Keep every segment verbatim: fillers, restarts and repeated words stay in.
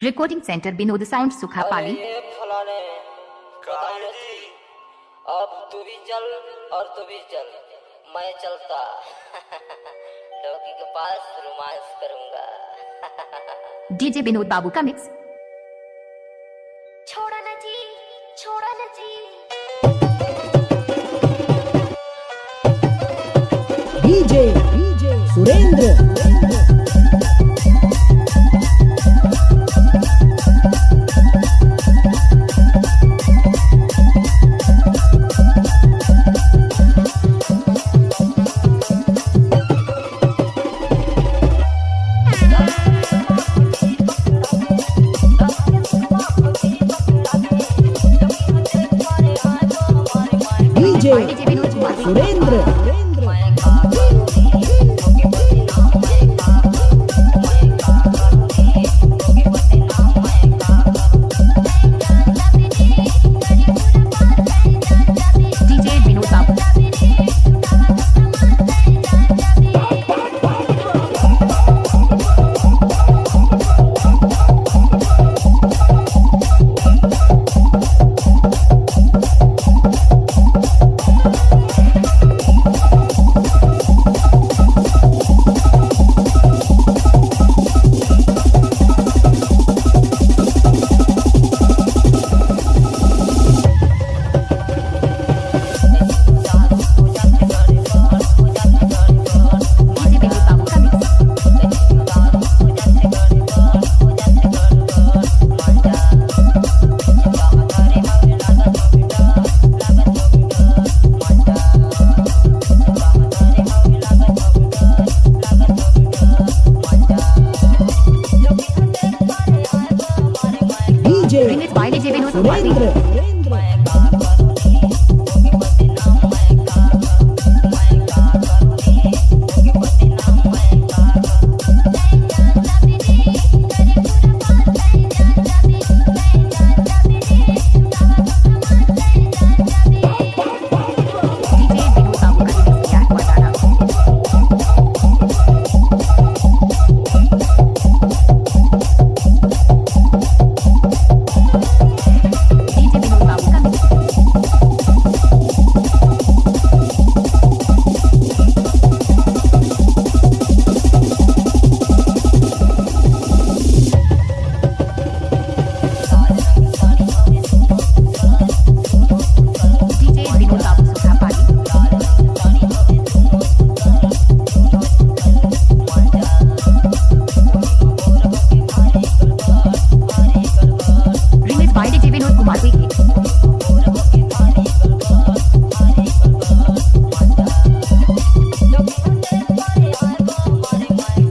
Recording center Binod Sound सुखापाली। अरे ये फलाने, पता नहीं, अब तू भी चल और तू भी चल, मैं चलता। डोकी के पास रोमांस करूंगा। डीजे विनोद बाबू का मिक्स। छोड़ा ना जी, छोड़ा ना जी। DJ Surendra. DJ Surendra. DJ Vinod Babu.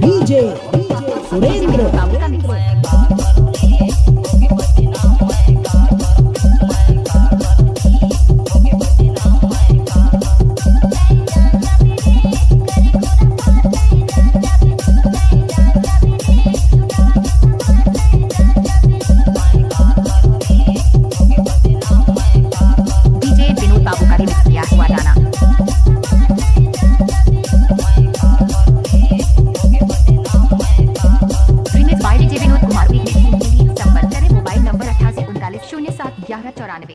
DJ Surendra. DJ Surendra. DJ Vinod Babu का रिमिक्स किया हुआ गाना।